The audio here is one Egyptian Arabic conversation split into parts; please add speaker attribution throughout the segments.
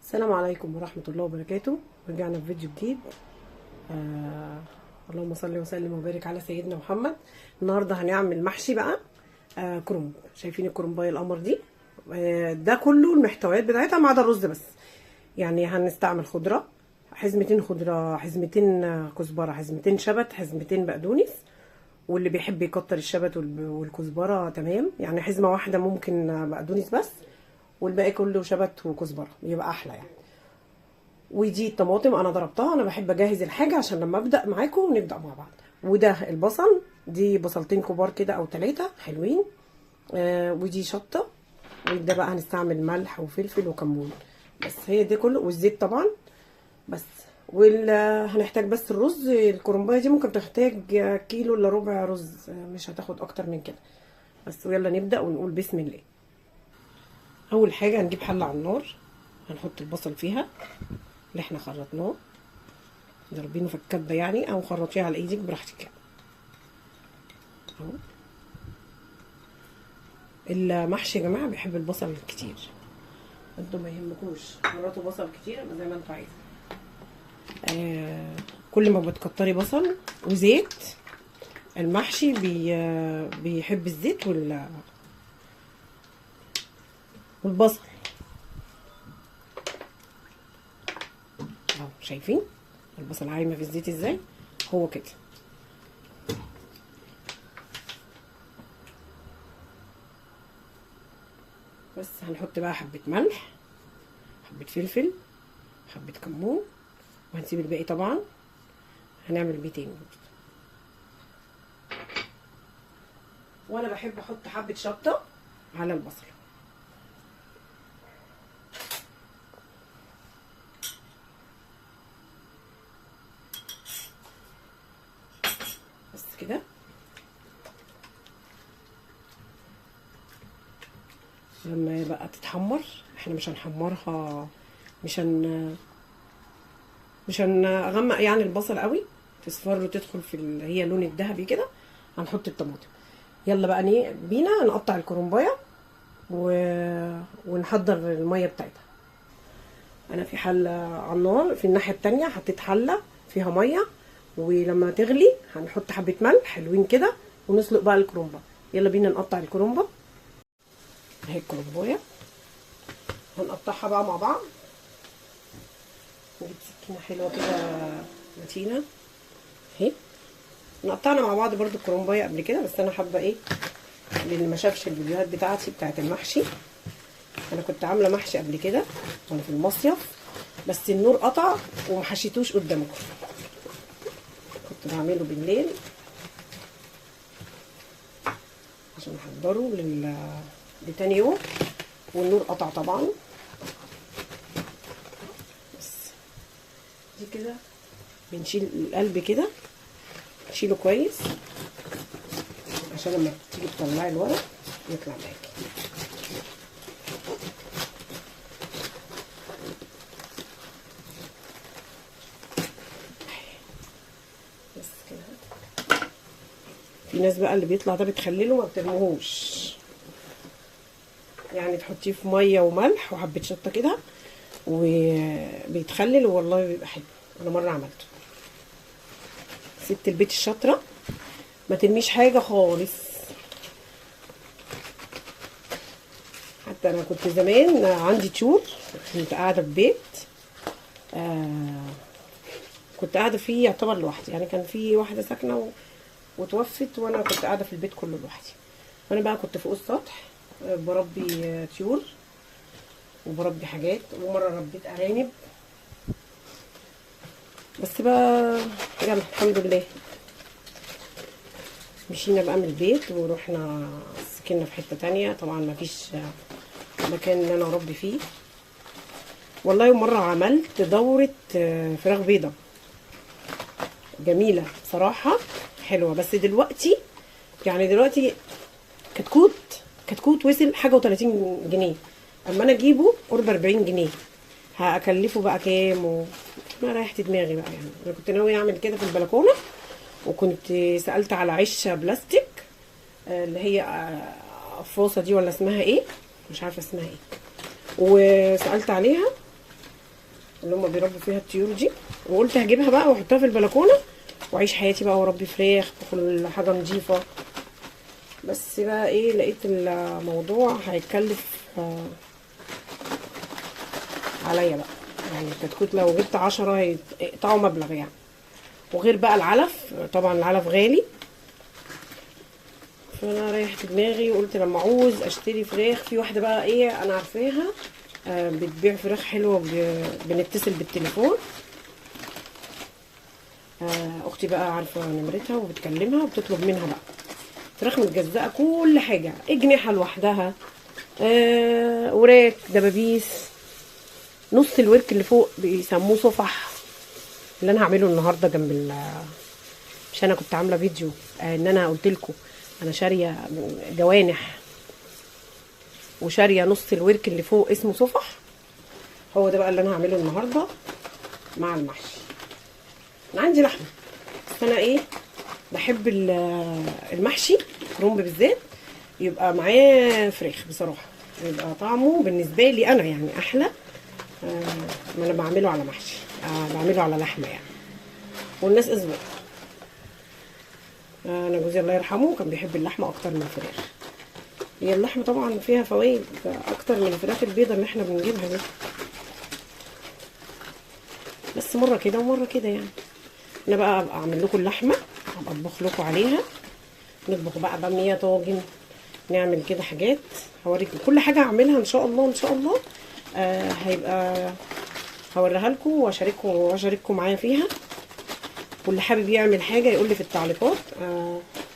Speaker 1: السلام عليكم ورحمة الله وبركاته. رجعنا في فيديو جديد. اللهم صل وسلم وبارك على سيدنا محمد. النهارده هنعمل محشي بقى كرنب. شايفين الكرنبايه القمر دي؟ ده كله المحتويات بتاعتها ما عدا الرز بس. يعني هنستعمل خضرة، حزمتين خضرة، حزمتين كزبره، حزمتين شبت، حزمتين بقدونس، واللي بيحب يكتر الشبت والكزبره تمام. يعني حزمه واحدة ممكن بقدونس بس، والباقي كله شبت وكزبره، يبقى احلى يعني. ودي الطماطم انا ضربتها، انا بحب اجهز الحاجة عشان لما ابدا معاكم نبدا مع بعض. وده البصل، دي بصلتين كبار كده او 3 حلوين. ودي شطه. وده بقى هنستعمل ملح وفلفل وكمون بس، هي دي كله، والزيت طبعا بس. هنحتاج بس الرز. الكرنبايه دي ممكن تحتاج كيلو الا ربع رز، مش هتاخد اكتر من كده بس. ويلا نبدا ونقول بسم الله. اول حاجة هنجيب حله على النار، هنحط البصل فيها اللي احنا خرطناه، ضربينه في الكبه يعني، او خرطيه على ايدك براحتك يعني. اهو المحشي يا جماعة بيحب البصل كتير، انتوا ما يهمكوش خرطوا بصل كتير زي ما انتوا عايزين. كل ما بتكتري بصل وزيت، المحشي بيحب الزيت والبصل. اهو شايفين البصل عايمه في الزيت ازاي؟ هو كده. بس هنحط بقى حبه ملح، حبه فلفل، حبه كمون، وهنسيب الباقي طبعا هنعمل بيه تاني. وانا بحب احط حبه شطه على البصل. بس كده. لما بقى تتحمر، احنا مش هنحمرها، مش هنغمق يعني البصل قوي، تصفر وتدخل في هي اللون الذهبي كده. هنحط الطماطم. يلا بقى بينا نقطع الكرنبايه ونحضر المية بتاعتها. انا في حله على النار، في الناحية التانية حطيت حله فيها مية، ولما تغلي هنحط حبه ملح حلوين كده ونسلق بقى الكرنبه. يلا بينا نقطع الكرنبه. اهي الكرنبايه هنقطعها بقى مع بعض. نجيب سكينة حلوة كده متينة اهي. نقطعنا مع بعض برضو الكرنبايه قبل كده، بس انا حابة ايه للي ما شافش الفيديوهات بتاعتي بتاعت المحشي. انا كنت عامله محشي قبل كده وانا في المصيف، بس النور قطع وما حشيتوش قدامكم. كنت بعمله بالليل عشان احضره لتاني يوم، والنور قطع طبعا. بس دي كده بنشيل القلب كده، نشيله كويس عشان لما تيجي تطلعي الورق يطلع معاكي. بس كده. في ناس بقى اللي بيطلع ده بتخلله ما بترميهوش، يعني تحطيه في مية وملح وحبه شطه كده وبيتخلل، والله بيبقى حلو. انا مرة عملته. ست البيت الشاطره ما ترميش حاجة خالص. حتى انا كنت زمان عندي طيور، كنت قاعدة في بيت، كنت قاعدة فيه يعتبر لوحدي يعني. كان في واحدة ساكنة وتوفت، وانا كنت قاعدة في البيت كله لوحدي. وانا بقى كنت فوق السطح بربي طيور وبربي حاجات، ومرة ربيت ارانب. بس بقى يلا الحمد لله مشينا بقى من البيت ورحنا سكننا في حتة تانية. طبعا ما فيش مكان ان انا اربي فيه والله. مرة عملت دورة فراخ بيضة جميلة بصراحة، حلوة. بس دلوقتي يعني دلوقتي كتكوت وصل حاجة و30 جنيه، اما انا اجيبه قرب 40 جنيه، هاكلفه بقى كام؟ ما ريحت دماغي بقى يعني. انا كنت ناوية اعمل كده في البلكونه، وكنت سالت على عشه بلاستيك اللي هي قفاصه دي، ولا اسمها ايه مش عارفه اسمها ايه، وسالت عليها اللي هم بيربوا فيها الطيور دي، وقلت هجيبها بقى واحطها في البلكونه واعيش حياتي بقى واربي فراخ وكل حاجة نظيفة. بس بقى ايه، لقيت الموضوع هيتكلف عليا بقى، يعني الكتكوت لو جبت 10 هيقطعوا مبلغ يعني، وغير بقى العلف، طبعا العلف غالي. فانا ريحت دماغي وقلت لما اعوز اشتري فراخ، في واحدة بقى ايه انا عارفاها بتبيع فراخ حلوة، بنتصل بالتليفون، اختي بقى عارفه نمرتها وبتكلمها وبتطلب منها بقى فراخ متجزأه، كل حاجة، اجنحة لوحدها، وراك، دبابيس، نص الورك اللي فوق بيسموه صفح، اللي انا هعمله النهارده جنب مش انا كنت عامله فيديو ان انا قلت لكم انا شاريه جوانح وشاريه نص الورك اللي فوق اسمه صفح، هو ده بقى اللي انا هعمله النهارده مع المحشي. انا عندي لحمه، بس انا ايه بحب المحشي كرنب بالذات يبقى معاه فراخ بصراحة، يبقى طعمه بالنسبة لي انا يعني احلى ما انا بعمله على محشي، بعمله على لحمه يعني. والناس اذواق، انا جوزي الله يرحمه كان بيحب اللحمة اكتر من الفراخ. هي اللحمة طبعا فيها فوائد اكتر من الفراخ البيضة اللي احنا بنجيبها دي، بس مرة كده ومرة كده يعني. انا بقى ابقى اعمل لكم اللحمة، ابقى اطبخ لكم عليها، نطبخ بقى باميه، طاجن، نعمل كده حاجات، هوريكم كل حاجة اعملها ان شاء الله. ان شاء الله هيبقى هوريها لكم واشارككم معايا فيها. واللي حابب يعمل حاجة يقول لي في التعليقات،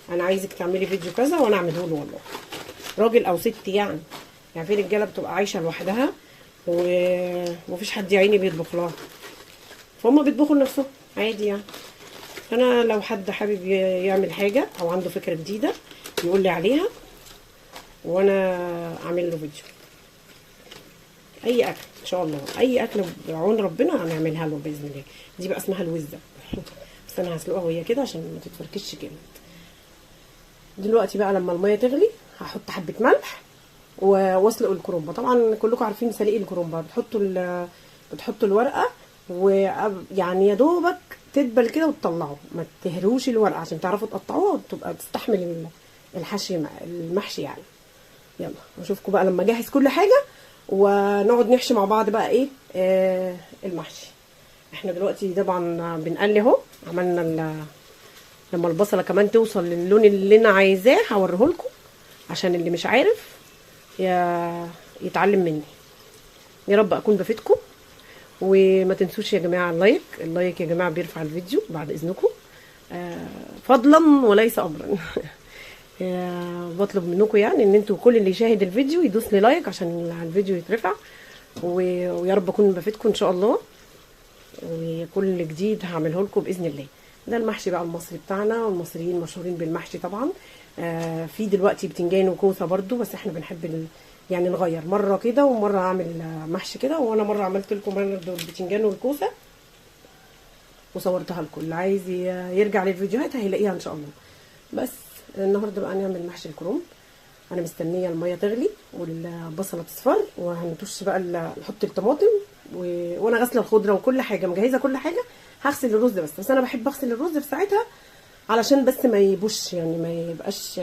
Speaker 1: انا عايزك تعملي فيديو كذا وانا اعمله له والله، راجل او ست يعني. يعني في رجاله بتبقى عايشه لوحدها ومفيش حد يا عيني بيطبخ لها، فهم بيطبخوا لنفسهم عادي يعني. انا لو حد حابب يعمل حاجة او عنده فكرة جديدة يقول لي عليها وانا اعمل له فيديو. اي اكل ان شاء الله، اي اكل بعون ربنا هنعملها له باذن الله. دي بقى اسمها الوزه، بس انا هسلقها وهي كده عشان ما تتفركش جامد. دلوقتي بقى لما المية تغلي هحط حبه ملح واسلق الكرنبه. طبعا كلكم عارفين سليق الكرنبه، بتحطوا الورقة ويعني يا دوبك تدبل كده وتطلعه، ما تهروش الورقة عشان تعرفوا تقطعوها وتبقى تستحمل الحشي المحشي يعني. يلا اشوفكم بقى لما اجهز كل حاجة ونقعد نحشي مع بعض بقى ايه المحشي. احنا دلوقتي طبعا بنقلي اهو، عملنا لما البصله كمان توصل للون اللي انا عايزاه هوريهولكم عشان اللي مش عارف يتعلم مني. يا رب اكون بفيدكم، وما تنسوش يا جماعة ال like، ال like يا جماعة بيرفع الفيديو بعد اذنكم، فضلا وليس امرا. بطلب منكم يعني ان انتوا كل اللي يشاهد الفيديو يدوس لي like عشان الفيديو يترفع، ويا رب اكون بفيدكم ان شاء الله، وكل جديد هعمله لكم باذن الله. ده المحشي بقى المصري بتاعنا، والمصريين مشهورين بالمحشي طبعا. في دلوقتي بتنجان وكوسه برضو، بس احنا بنحب يعني نغير، مرة كده ومرة اعمل محشي كده. وانا مرة عملت لكم البتنجان والكوسه وصورتها لكم، اللي عايز يرجع للفيديوهات هيلاقيها ان شاء الله. بس النهارده بقى نعمل محشي الكرنب. انا مستنيه المية تغلي والبصله تصفر، وهنطش بقى نحط الطماطم وانا غاسله الخضرة وكل حاجة، مجهزة كل حاجة. هغسل الرز بس انا بحب اغسل الرز في ساعتها علشان بس ما يبوش يعني، ما يبقاش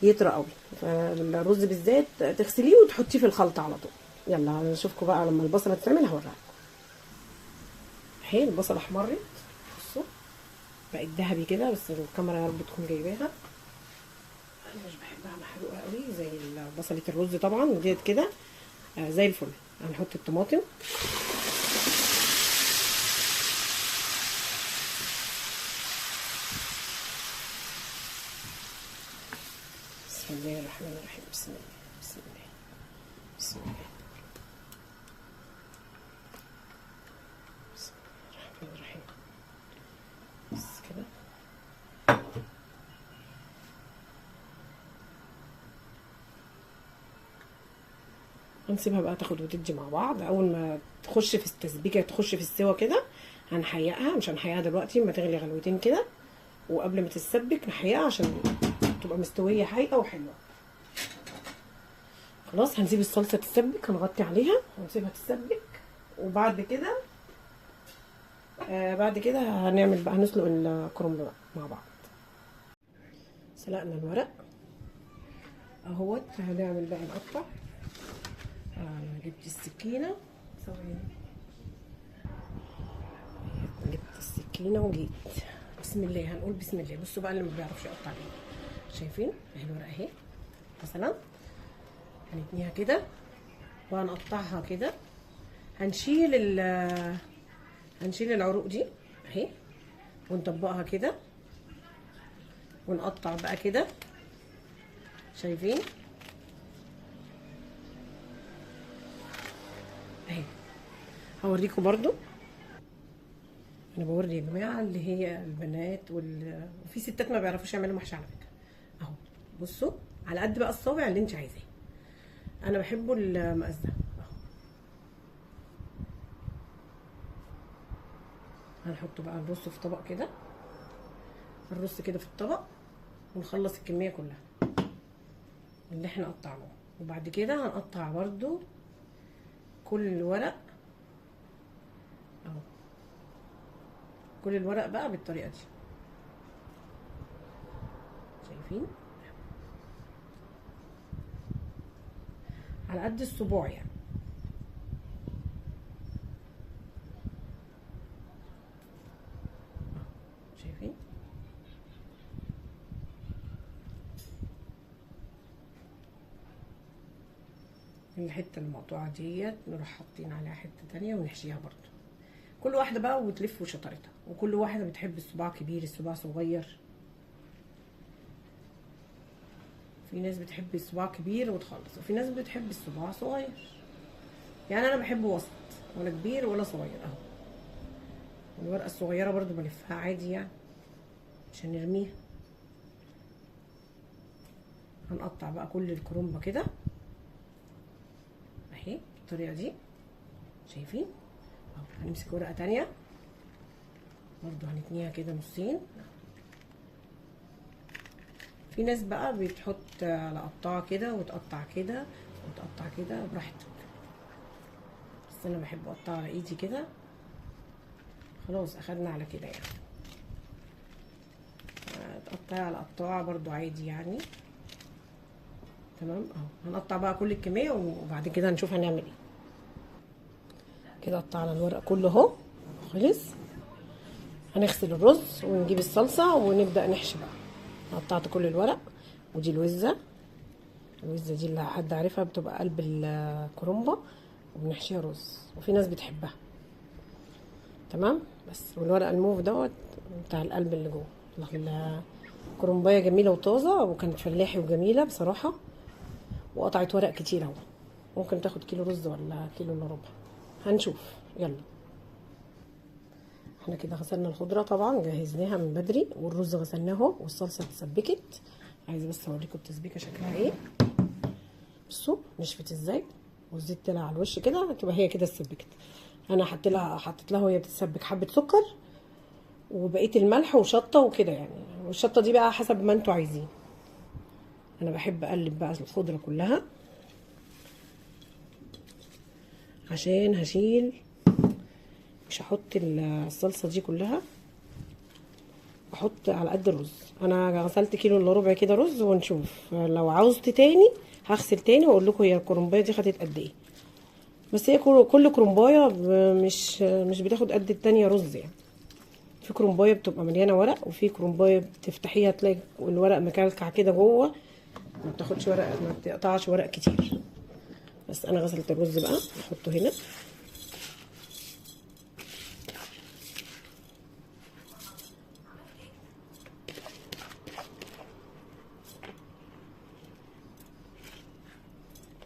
Speaker 1: يطرى قوي. فالرز بالذات تغسليه وتحطيه في الخلطة على طول. يلا نشوفكم بقى لما البصله تتعمل هوريها لكم. اهي البصله احمرت، بصوا بقت ذهبي كده، بس الكاميرا يا رب تكون جايباها. انا مش بحبها محروقة قوي زي بصله الرز طبعا، وديت كده زي الفل. هنحط الطماطم، بسم الله الرحمن الرحيم، بسم الله بسم الله بسم الله بسم الله الرحمن الرحيم. بس كده. هنسيبها بقى تاخد وتدي مع بعض. اول ما تخش في التسبيكه، تخش في السوا كده، هنحيقها. مش هنحيقها دلوقتي، ما تغلي غلوتين كده، وقبل ما تتسبك نحيقها عشان تبقى مستوية حقيقة وحلوه. خلاص هنسيب الصلصه تتسبك، هنغطي عليها ونسيبها تتسبك، وبعد كده بعد كده هنعمل بقى، هنسلق الكرنب بقى مع بعض. سلقنا الورق اهوت، هنعمل بقى نقطع. جبت السكينة، ثواني، جبت السكينة وجيت. بسم الله، هنقول بسم الله. بصوا بقى اللي ما بيعرفش يقطع ايه، شايفين اهي الورقة اهي مثلا، هنتنيها كده وهنقطعها كده. هنشيل العروق دي اهي ونطبقها كده ونقطع بقى كده، شايفين اهي. هوريكم برضو، انا بوري يا جماعة اللي هي البنات وفي ستات ما بيعرفوش يعملوا محشي على فكرة. اهو بصوا على قد بقى الصابع اللي انت عايزاه. انا بحبه المقاس ده اهو. هنحطه بقى نرصه في طبق كده، نرص كده في الطبق ونخلص الكمية كلها اللي احنا قطعناه. وبعد كده هنقطع برضو كل ورق اهو، كل الورق بقى بالطريقة دي، شايفين على قد الصباع يعني. شايفين الحتة المقطوعة ديت نروح حاطين عليها حتة تانية ونحشيها برضو. كل واحدة بقى وتلف وشطارتها، وكل واحدة بتحب الصباع كبير الصباع صغير. في ناس بتحب الصباع كبير وتخلص، وفي ناس بتحب الصباع صغير. يعني انا بحبه وسط، ولا كبير ولا صغير اهو. الورقة الصغيرة برضو بلفها عادي يعني مش هنرميها. هنقطع بقى كل الكرنبه كده اهي بالطريقة دي، شايفين اهو. هنمسك ورقة تانية برضو هنتنيها كده نصين. في ناس بقى بتحط على قطعه كده وتقطع كده وتقطع كده براحتك، بس انا بحب اقطع على ايدي كده. خلاص اخدنا على كده يعني. تقطعي على قطاعه برضو عادي يعني، تمام اهو. هنقطع بقى كل الكمية وبعد كده هنشوف هنعمل ايه. كده قطعنا الورق كله اهو خلص. هنغسل الرز ونجيب الصلصه ونبدا نحشي بقى. قطعت كل الورق، ودي الوزه، الوزه دي اللي حد عارفها بتبقى قلب الكرنبه وبنحشيها رز، وفي ناس بتحبها. تمام بس. والورق الموف دوت بتاع القلب اللي جوه. الكرنبايه جميلة وطازه، وكانت فلاحي وجميلة بصراحة، وقطعت ورق كتير اهو. ممكن تاخد كيلو رز ولا كيلو الا ربع، هنشوف. يلا احنا كده غسلنا الخضرة طبعا، جهزناها من بدري، والرز غسلناه والصلصه اتسبكت. عايزه بس اوريكم التسبيكه شكلها ايه. بصوا نشفت ازاي، والزيت طلع على الوش كده، تبقى هي كده اتسبكت. انا حطيت لها وهي بتتسبك حبه سكر وبقية الملح وشطه وكده يعني. والشطه دي بقى حسب ما انتوا عايزين. انا بحب اقلب بقى الخضرة كلها عشان هشيل، مش هحط الصلصه دي كلها، احط على قد الرز. انا غسلت كيلو الا ربع كده رز، ونشوف لو عاوزت تاني هغسل تاني واقول لكم هي الكرنبايه دي خدت قد ايه. بس هي كل كرنبايه مش بتاخد قد التانية رز يعني. في كرنبايه بتبقى مليانة ورق، وفي كرنبايه بتفتحيها تلاقي الورق مكلكع كده جوه، ما بتاخدش ورق، ما بتقطعش ورق كتير. بس انا غسلت الرز بقى احطه هنا.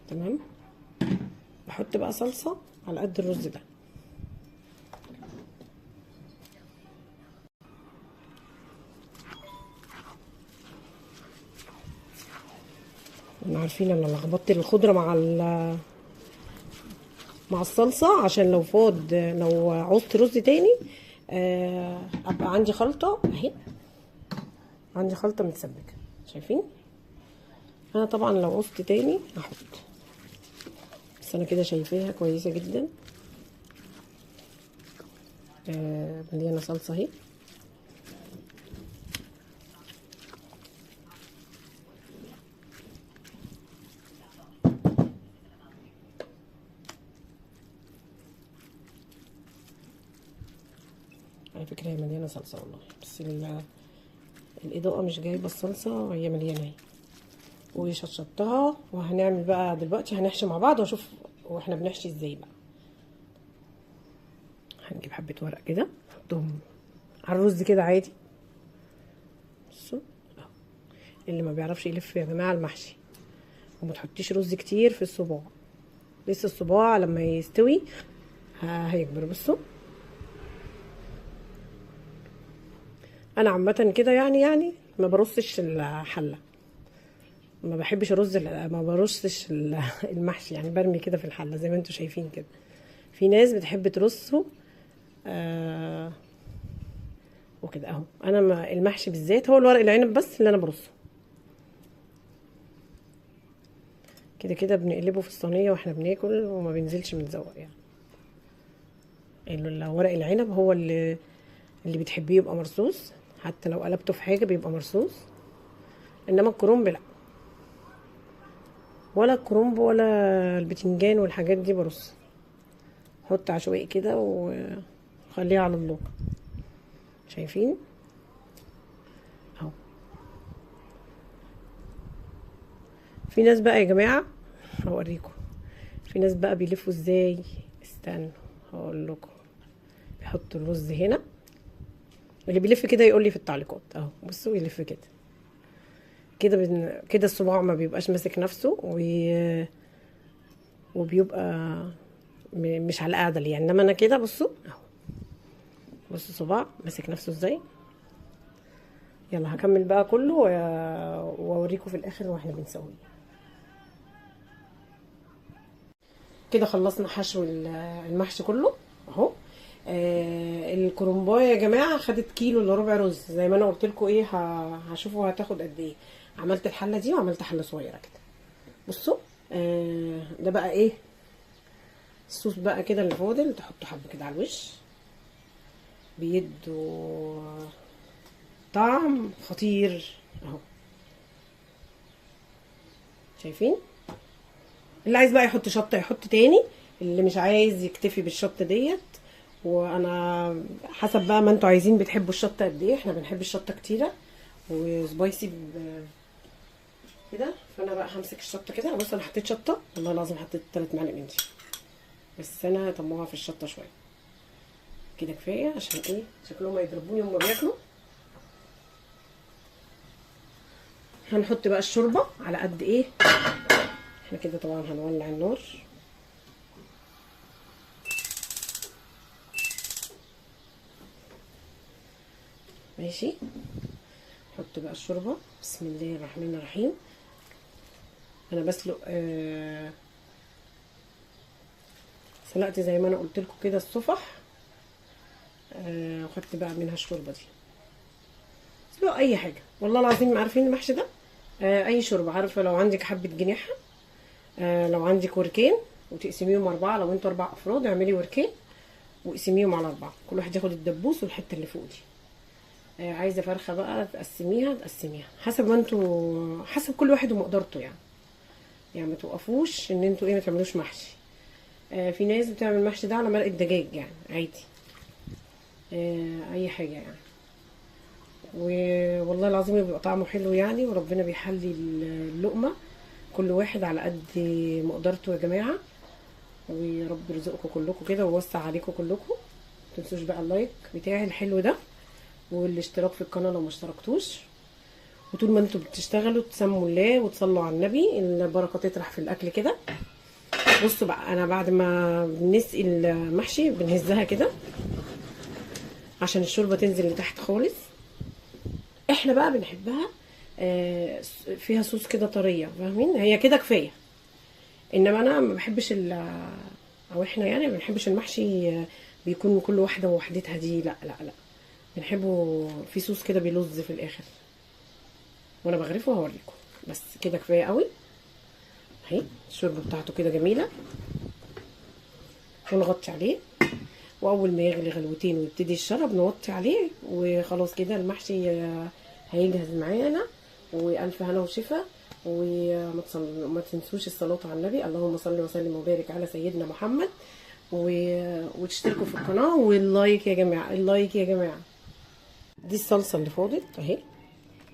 Speaker 1: تمام. بحط بقى صلصة على قد الرز ده. احنا عارفين انا لخبطت الخضرة مع الصلصة عشان لو فاض، لو عوزت رز تاني ابقى عندي خلطة اهي، عندي خلطة متسبكة. شايفين؟ انا طبعا لو عوزت تاني هحط، بس انا كده شايفاها كويسة جدا. مليانة صلصه اهي. على فكرة هي مليانة صلصه والله، بس الاضاءة مش جايبه الصلصه، وهي مليانة اهي. وشطشطتها. وهنعمل بقى دلوقتي هنحشي مع بعض، واشوف واحنا بنحشي ازاي بقى. هنجيب حبه ورق كده نحطهم على الرز كده عادي. بصوا اللي ما بيعرفش يلف يا جماعة المحشي، وما تحطيش رز كتير في الصباع، لسه الصباع لما يستوي هيكبر. بصوا انا عامة كده يعني ما برصش الحلة، ما بحبش الرز، ما برصش المحشي، يعني برمي كده في الحلة زي ما انتم شايفين كده. في ناس بتحب ترصه وكده اهو. انا ما المحشي بالذات هو الورق العنب بس اللي انا برصه كده كده، بنقلبه في الصينية واحنا بناكل وما بينزلش متزوق. يعني ورق العنب هو اللي بتحبيه يبقى مرصوص، حتى لو قلبته في حاجة بيبقى مرصوص. انما الكرنب لا، ولا الكرنب ولا البتنجان والحاجات دي برص، حط عشوائي كده وخليها على الله. شايفين اهو. في ناس بقى يا جماعة هوريكم، في ناس بقى بيلفوا ازاي، استنوا هقول لكم. بيحطوا الرز هنا، اللي بيلف كده يقول لي في التعليقات اهو. بصوا يلف كده كده كده، الصباع ما بيبقاش ماسك نفسه وبيبقى مش على القعدة يعني. انما انا كده بصوا اهو، بصوا الصباع ماسك نفسه ازاي. يلا هكمل بقى كله واوريكم في الاخر واحنا بنسويه. كده خلصنا حشو المحشي كله اهو. الكرنبايه يا جماعة خدت كيلو الا ربع رز زي ما انا قلت لكم. ايه هشوفوا هتاخد قد ايه. عملت الحلة دي وعملت حله صغيرة كده. بصوا ده بقى ايه الصوص بقى كده اللي فاضل، تحطوا حبه كده على الوش، بيدوا طعم خطير اهو. شايفين؟ اللي عايز بقى يحط شطه يحط تاني، اللي مش عايز يكتفي بالشطه ديت. وانا حسب بقى ما انتوا عايزين، بتحبوا الشطه قد ايه. احنا بنحب الشطه كتيرة وسبايسي كده، فانا بقى همسك الشطه كده. بص انا حطيت شطه والله العظيم، حطيت 3 معالق من دي، بس انا طموها في الشطه شوية كده كفاية، عشان ايه شكلهم هيضربوني وهم بياكلوا. هنحط بقى الشوربة على قد ايه. احنا كده طبعا هنولع النار. ماشي، نحط بقى الشوربة. بسم الله الرحمن الرحيم. انا بسلق سلقت زي ما انا قلت لكم كده الصفح، وخدت بقى منها الشوربة دي. سلق اي حاجة والله العظيم، عارفين المحشي ده اي شوربة. عارفه لو عندك حبه جنيحه، لو عندك وركين وتقسميهم 4، لو انتوا 4 افراد اعملي وركين واقسميهم على 4، كل واحد ياخد الدبوس والحتة اللي فوق دي. عايزه فرخة بقى تقسميها حسب ما انتوا، حسب كل واحد ومقدرته يعني. يعني ما توقفوش ان انتوا ايه ما تعملوش محشي. في ناس بتعمل محشي ده على مرقه دجاج يعني عادي، اي حاجة يعني. والله العظيم بيبقى طعمه حلو يعني، وربنا بيحلي اللقمة كل واحد على قد مقدرته يا جماعة. ويا رب يرزقكم كلكم كده ويوسع عليكم كلكم. متنسوش بقى ال like بتاعي الحلو ده، والاشتراك في القناة لو ما اشتركتوش. وطول ما انتوا بتشتغلوا تسموا الله وتصلوا على النبي، البركة تطرح في الاكل كده. بصوا بقى، انا بعد ما بنسقي المحشي بنهزها كده عشان الشوربة تنزل لتحت خالص. احنا بقى بنحبها فيها صوص كده طرية، فاهمين؟ هي كده كفاية. انما انا ما بحبش او احنا يعني ما بنحبش المحشي بيكون كل واحدة ووحدتها دي، لا لا لا، بنحبه في صوص كده بيلز في الاخر. وانا بغرفه وهوريكم. بس كده كفاية قوي اهي الشوربة بتاعته كده جميلة. ونغطي عليه. واول ما يغلي غلوتين ويبتدي يتشرب نوطي عليه، وخلاص كده المحشي هيجهز معانا. والف هنا وشفا. وما تنسوش الصلاة على النبي، اللهم صل وسلم وبارك على سيدنا محمد. وتشتركوا في القناة وال like يا جماعة، ال like يا جماعة. دي الصلصه اللي فاضت اهي،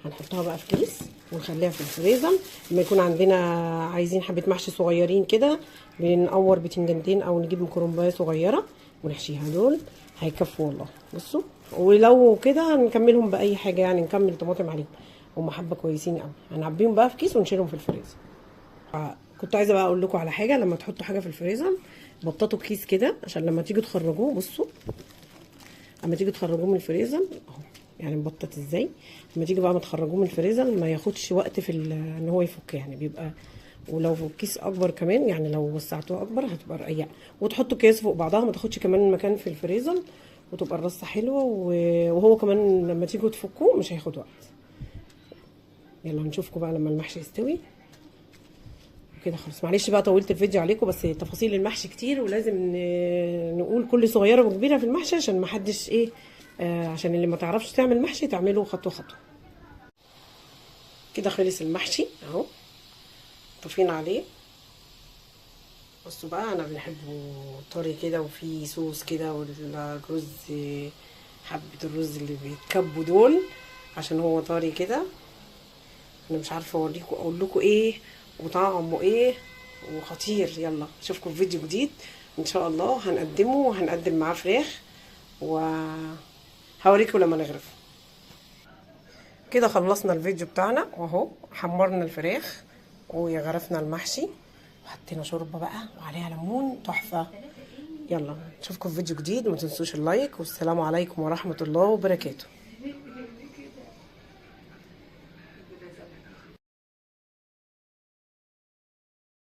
Speaker 1: هنحطها بقى في كيس ونخليها في الفريزر. لما يكون عندنا عايزين حبه محشي صغيرين كده بنقور بتنجانتين او نجيب كرنبايه صغيرة ونحشيها، دول هيكفوا والله. بصوا، ولو كده هنكملهم باي حاجة، يعني نكمل طماطم عليهم، هم حبه كويسين قوي. هنعبيهم بقى في كيس ونشيلهم في الفريزر. كنت عايزه بقى اقول لكم على حاجة، لما تحطوا حاجة في الفريزر بططوا الكيس كده عشان لما تيجوا تخرجوه، بصوا اما تيجوا تخرجوه من الفريزر اهو، يعني مبطط ازاي. لما تيجي بقى ما تخرجوه من الفريزر ما ياخدش وقت في ان هو يفك، يعني بيبقى، ولو في الكيس اكبر كمان، يعني لو وسعتوه اكبر هتبقى رقيقه. وتحطوا اكياس فوق بعضها، ما تاخدش كمان مكان في الفريزر، وتبقى الرصه حلوة. وهو كمان لما تيجوا تفكوه مش هياخد وقت. يلا نشوفكم بقى لما المحشي يستوي كده. خلاص معلش بقى طولت الفيديو عليكم، بس تفاصيل المحشي كتير ولازم نقول كل صغيرة وكبيره في المحشي عشان ما حدش ايه، عشان اللي ما تعرفش تعمل محشي تعمله خطوة خطوة كده. خلص المحشي اهو، طفينا عليه. بصوا بقى، انا بنحبه طري كده وفيه صوص كده، والرز حبه الرز اللي بيتكبوا دول عشان هو طري كده. انا مش عارفه اوريكم اقول لكم ايه وطعمه ايه، وخطير. يلا اشوفكم في فيديو جديد ان شاء الله، هنقدمه وهنقدم معاه فراخ وهوريكم لما نغرف كده. خلصنا الفيديو بتاعنا واهو، حمرنا الفراخ وغرفنا المحشي وحطينا شوربة بقى وعليها ليمون تحفة. يلا نشوفكم في فيديو جديد، ما تنسوش اللايك، والسلام عليكم ورحمة الله وبركاته.